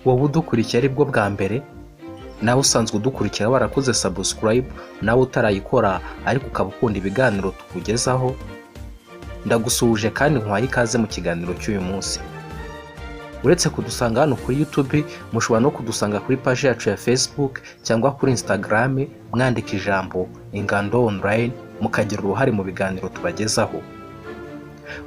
Wowe udukurikiye aribwo bwa mbere, nawe usanzwe udukurikira warakoze subscribe, nawe utarayikora ariko ukaba ukunda ibiganiro tukugezaho, ndagusuhuje kandi nkuhaye ikaze mu kiganiro cy'uyu munsi. Uretse kudusanga hano kuri YouTube, mushobora no kudusanga kuri paji yacu ya Facebook cyangwa kuri Instagram, mwandika ijambo Ingando Online, mukagira uruhare mu biganiro tubagezaho.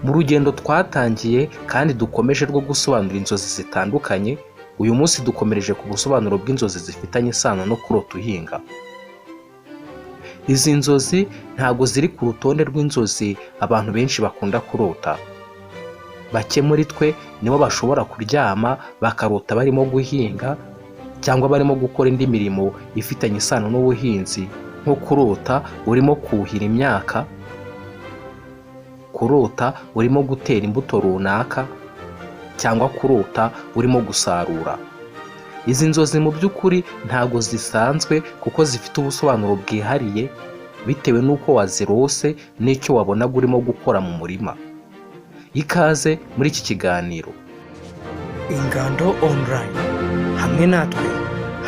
Mu rugendo twatangiye kandi dukomeje rwo gusobanura inzozi zitandukanye, uyu munsi dukomereje ku busobanuro bw'inzozi zifitanye isano no kurota uhinga. Izi nzozi ntabwo ziri ku rutonde rw'inzozi abantu benshi bakunda kurota. Bake muri twe nibo bashobora kuryama bakarota barimo guhinga cyangwa barimo gukora indi mirimo ifitanye isano n'ubuhinzi, nko kurota urimo kuhira imyaka, kurota urimo gutera imbuto runaka, cyangwa kurota urimo gusarura. Izi nzozi mu by'ukuri ntabwo zisanzwe, kuko zifite ubusobanuro bwihariye bitewe n'uko wazirose n'icyo wabonaga urimo gukora mu murima. Ikaze muri iki kiganiro. Ingando Online, hamwe natwe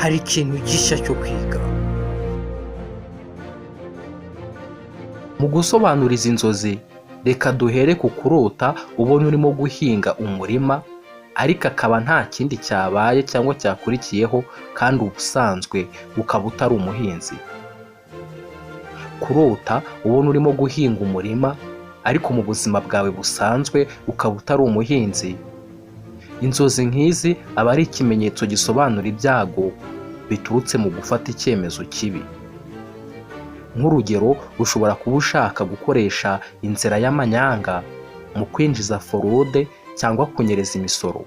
hari ikintu gishya cyo kwiga. Mu gusobanura izi nzozi, reka duhere ku kurota ubona urimo guhinga umurima, ariko akaba nta kindi cyabaye cyangwa cyakurikiyeho, kandi ubusanzwe ukaba utari umuhinzi. Kurota ubona urimo guhinga umurima, ariko mu buzima bwawe busanzwe ukaba utari umuhinzi, inzozi nk'izi aba ari ikimenyetso gisobanura ibyago biturutse mu gufata icyemezo kibi. Nk'urugero, ushobora kuba ushaka gukoresha inzira y'amanyanga mu kwinjiza forode cyangwa kunyereza imisoro.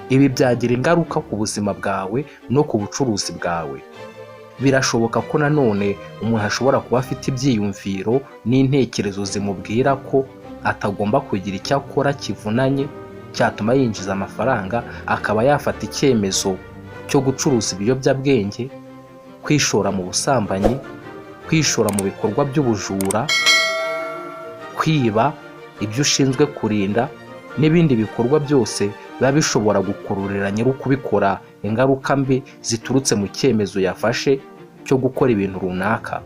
Ibi byagira ingaruka ku buzima bwawe no ku bucuruzi bwawe. Birashoboka ko nanone umuntu ashobora kuba afite ibyiyumviro n'intekerezo zimubwira ko atagomba kugira icyo akora kivunanye cyatuma yinjiza amafaranga, akaba yafata icyemezo cyo gucuruza ibiyobyabwenge, kwishora mu busambanyi, kwishora mu bikorwa by'ubujura, kwiba ibyo ushinzwe kurinda n'ibindi bikorwa byose biba bishobora gukururira nyir'ukubikora ingaruka mbi ziturutse mu cyemezo yafashe cyo gukora ibintu runaka.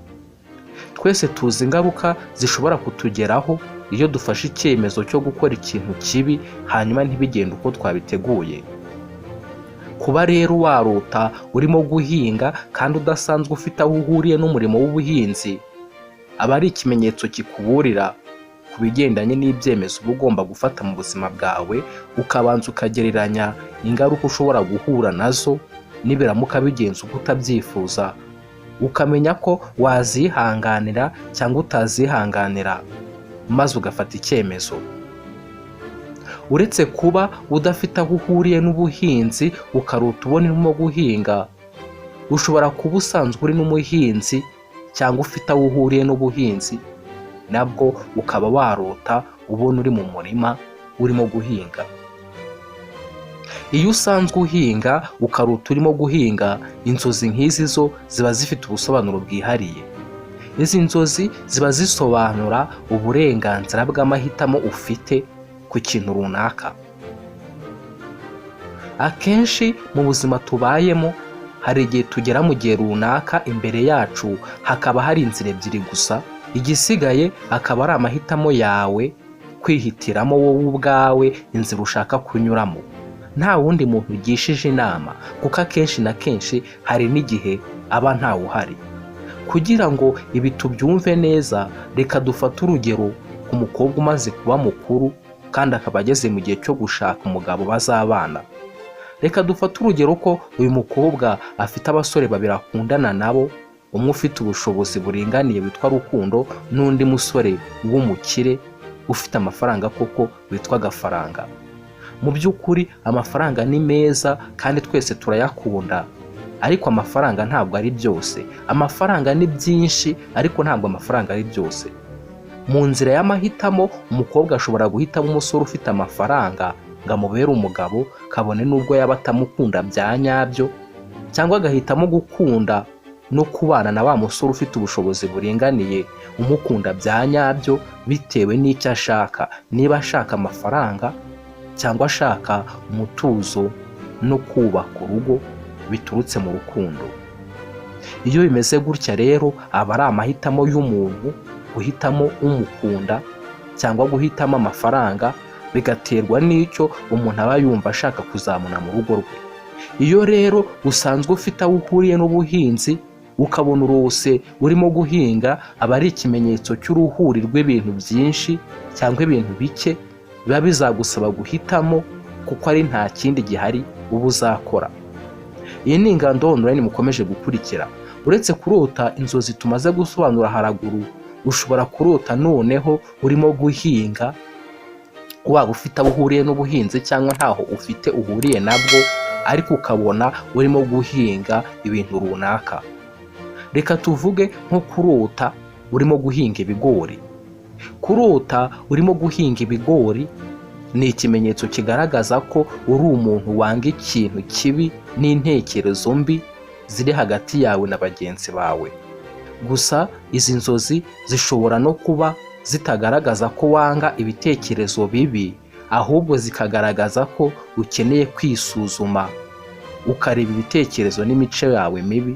Twese tuzi ingaruka zishobora kutugeraho iyo dufashe icyemezo cyo gukora ikintu kibi, hanyuma ntibigende uko twabiteguye. Kuba rero warota urimo guhinga kandi udasanzwe ufite aho uhuriye n'umurimo w'ubuhinzi, aba ari ikimenyetso kikuburira ku bigendanye n'ibyemezo uba ugomba gufata mu buzima bwawe, ukabanza ukagereranya ingaruka ushobora guhura nazo nibiramuka bigenze uko utabyifuza, ukamenya ko wazihanganira cyangwa utazihanganira, maze ugafata icyemezo. Uretse kuba udafite aho uhuriye n'ubuhinzi ukarota ubona urimo guhinga, ushobora kuba usanzwe uri n'umuhinzi cyangwa ufite aho uhuriye n'ubuhinzi, nabwo ukaba warota ubona uri mu murima urimo guhinga. Iyo usanzwe uhinga ukarota urimo guhinga, inzozi nk'izi zo ziba zifite ubusobanuro bwihariye. Izi nzozi ziba zisobanura uburenganzira bw'amahitamo ufite ku kintu runaka. Akenshi mu buzima tubayemo, hari igihe tugera mu gihe runaka imbere yacu hakaba hari inzira ebyiri gusa, igisigaye akaba ari amahitamo yawe kwihitiramo wowe ubwawe inzira ushaka kunyuramo, nta wundi muntu ugishije inama, kuko akenshi na kenshi hari n'igihe aba ntawe uhari. Kugira ngo ibi tubyumve neza, reka dufate urugero ku mukobwa umaze kuba mukuru kandi akaba ageze mu gihe cyo gushaka umugabo bazabana. Reka dufate urugero ko uyu mukobwa afite abasore babiri akundana nabo, umwe ufite ubushobozi buringaniye witwa Rukundo, n'undi musore w'umukire ufite amafaranga koko witwa Gafaranga. Mu by'ukuri amafaranga ni meza kandi twese turayakunda, ariko amafaranga ntabwo ari byose. Amafaranga ni byinshi, ariko ntabwo amafaranga ari byose. Mu nzira y'amahitamo, umukobwa ashobora guhitamo umusore ufite amafaranga ngo amubere umugabo, kabone n'ubwo yaba atamukunda bya nyabyo, cyangwa agahitamo gukunda no kubana na wa musore ufite ubushobozi buringaniye umukunda bya nyabyo, bitewe n'icyo ashaka, niba ashaka amafaranga cyangwa ashaka umutuzo. no kubaka urugo biturutse mu rukundo. Iyo bimeze gutya rero, aba ari amahitamo y'umuntu guhitamo umukunda cyangwa guhitamo amafaranga, bigaterwa n'icyo umuntu aba yumva ashaka kuzamura mu rugo rwe. Iyo rero usanzwe ufite aho uhuriye n'ubuhinzi, ukabona urose urimo guhinga, aba ari ikimenyetso cy'uruhuri rw'ibintu byinshi cyangwa ibintu bike biba bizagusaba guhitamo, kuko ari nta kindi gihari uba uzakora. Iyi ni Ingando Online mukomeje gukurikira. Uretse kurota inzozi tumaze gusobanura haraguru, ushobora kurota noneho urimo guhinga, waba ufite aho uhuriye n'ubuhinzi cyangwa ntaho ufite uhuriye nabwo, ariko ukabona urimo guhinga ibintu runaka. Reka tuvuge nko kurota urimo guhinga ibigori. Kurota urimo guhinga ibigori ni ikimenyetso kigaragaza ko uri umuntu wanga ikintu kibi n'intekerezo mbi ziri hagati yawe na bagenzi bawe. Gusa izi nzozi zishobora no kuba zitagaragaza ko wanga ibitekerezo bibi, ahubwo zikagaragaza ko ukeneye kwisuzuma, ukareba ibitekerezo n'imico yawe mibi,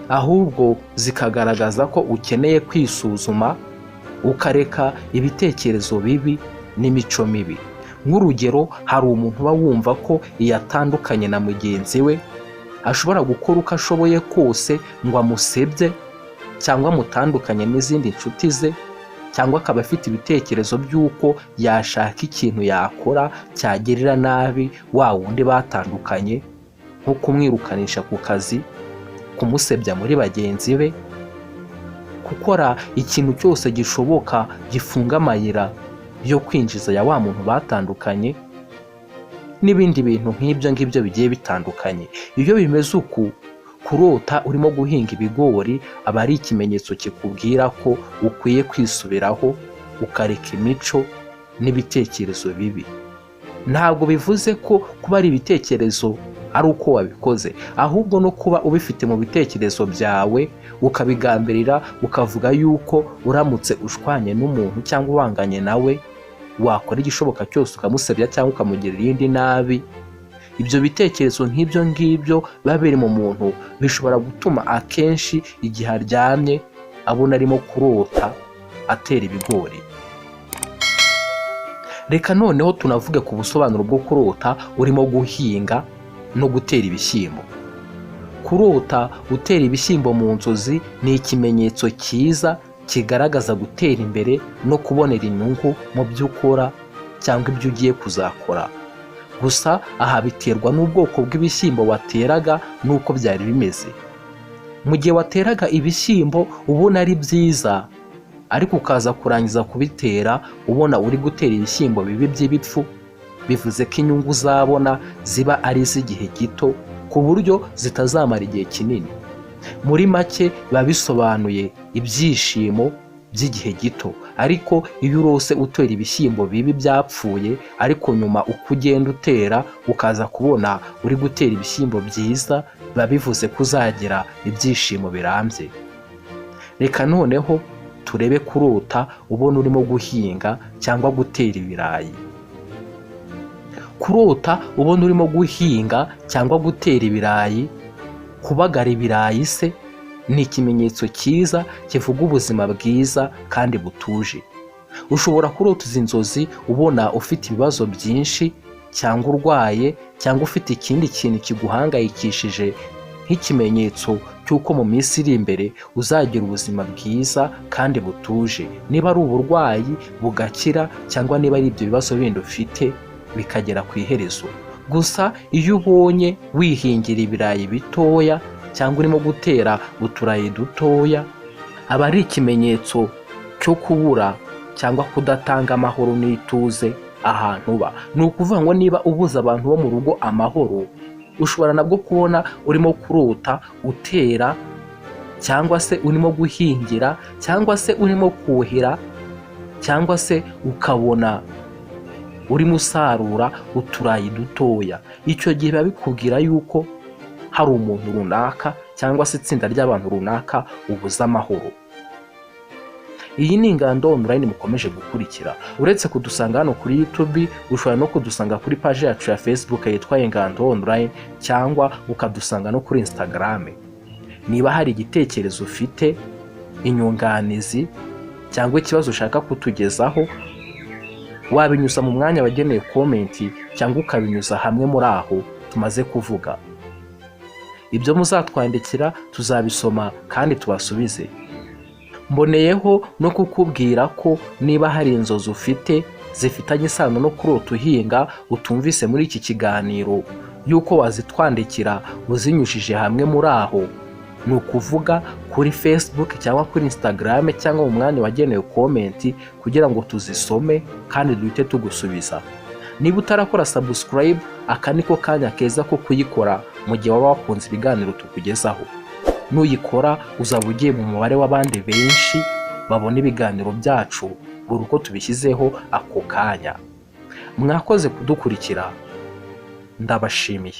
ahubwo zikagaragaza ko ukeneye kwisuzuma, ukareka ibitekerezo bibi n'imico mibi. Nk'urugero, hari umuntu uba wumva ko iyo atandukanye na mugenzi we ashobora gukora uko ashoboye kose ngo amusebye cyangwa amutandukanye n'izindi nshuti ze, cyangwa akaba afite ibitekerezo by'uko yashaka ikintu yakora cyagirira nabi wa wundi batandukanye, nko kumwirukanisha ku kazi, kumusebya muri bagenzi be, gukora ikintu cyose gishoboka gifunga amayira yo kwinjiza ya wa muntu batandukanye, n'ibindi bintu nk'ibyo ngibyo bigiye bitandukanye. Iyo bimeze uku, kurota urimo guhinga ibigori aba ari ikimenyetso kikubwira ko ukwiye kwisubiraho, ukareka imico n'ibitekerezo bibi. Ntabwo bivuze ko kuba ari ibitekerezo ari uko wabikoze, ahubwo no kuba ubifite mu bitekerezo byawe, ukabigambirira, ukavuga yuko uramutse ushwanye n'umuntu cyangwa uhanganye nawe wakora igishoboka cyose ukamusebya cyangwa ukamugirira iyindi nabi. Ibyo bitekerezo nk'ibyo ngibyo biba biri mu muntu bishobora gutuma akenshi igihe aryamye abona arimo kurota atera ibigori. Reka noneho tunavuge ku busobanuro bwo kurota urimo guhinga no gutera ibishyimbo. Kurota utera ibishyimbo mu nzozi ni ikimenyetso cyiza kigaragaza gutera imbere no kubonera inyungu mu byo ukora cyangwa ibyo ugiye kuzakora. Gusa aha biterwa n'ubwoko bw'ibishyimbo wateraga n'uko byari bimeze. Mu gihe wateraga ibishyimbo ubona ari byiza, ariko ukaza kurangiza kubitera ubona uri gutera ibishyimbo bibi by'ibipfu, bivuze ko inyungu uzabona ziba ari iz'igihe gito, ku buryo zitazamara igihe kinini. Muri make, biba bisobanuye ibyishimo by'igihe gito. Ariko iyo urose utera ibishyimbo bibi byapfuye, ariko nyuma uko ugenda utera ukaza kubona uri gutera ibishyimbo byiza, biba bivuze ko uzagira ibyishimo birambye. Reka noneho turebe kurota ubona urimo guhinga cyangwa gutera ibirayi. Kurota ubona urimo guhinga cyangwa gutera ibirayi, kubagara ibirayi se, ni ikimenyetso cyiza kivuga ubuzima bwiza kandi butuje. Ushobora kurota izi nzozi ubona ufite ibibazo byinshi, cyangwa urwaye, cyangwa ufite ikindi kintu kiguhangayikishije, nk'ikimenyetso cy'uko mu minsi iri imbere uzagira ubuzima bwiza kandi butuje, niba ari uburwayi bugakira, cyangwa niba ari ibyo bibazo bindi ufite bikagera ku iherezo. Gusa iyo ubonye wihingira ibirayi bitoya cyangwa urimo gutera uturayi dutoya, aba ari ikimenyetso cyo kubura cyangwa kudatanga amahoro n'ituze ahantu uba. Ni ukuvuga ngo niba ubuza abantu bo mu rugo amahoro, ushobora nabwo kubona urimo kurota utera, cyangwa se urimo guhingira, cyangwa se urimo kuhira, cyangwa se ukabona urimo usarura uturayi dutoya. Icyo gihe biba bikubwira yuko hari umuntu runaka cyangwa se itsinda ry'abantu runaka ubuze amahoro. Iyi ni Ingando Online mukomeje gukurikira. Uretse kudusanga hano kuri YouTube, ushobora no kudusanga kuri paji yacu ya Facebook yitwa Ingando Online, cyangwa ukadusanga no kuri Instagram. Niba hari igitekerezo ufite, inyunganizi cyangwa ikibazo ushaka kutugezaho, wabinyuza mu mwanya wagenewe comment cyangwa ukabinyuza hamwe muri aho tumaze kuvuga. Ibyo muzatwandikira tuzabisoma kandi tubasubize. Mboneyeho no kukubwira ko niba hari inzozi ufite zifitanye isano no kurota uhinga utumvise muri iki kiganiro, yuko wazitwandikira uzinyujije hamwe muri aho, ni ukuvuga kuri Facebook cyangwa kuri Instagram cyangwa mu mwanya wagenewe comment, kugira ngo tuzisome kandi duhite tugusubiza. Niba utarakora subscribe, aka niko kanya keza ko kuyikora mu gihe waba wakunze ibiganiro tukugezaho. Nuyikora uzaba ugiye mu mubare w'abandi benshi babona ibiganiro byacu buri uko tubishyizeho ako kanya. Mwakoze kudukurikira, ndabashimiye.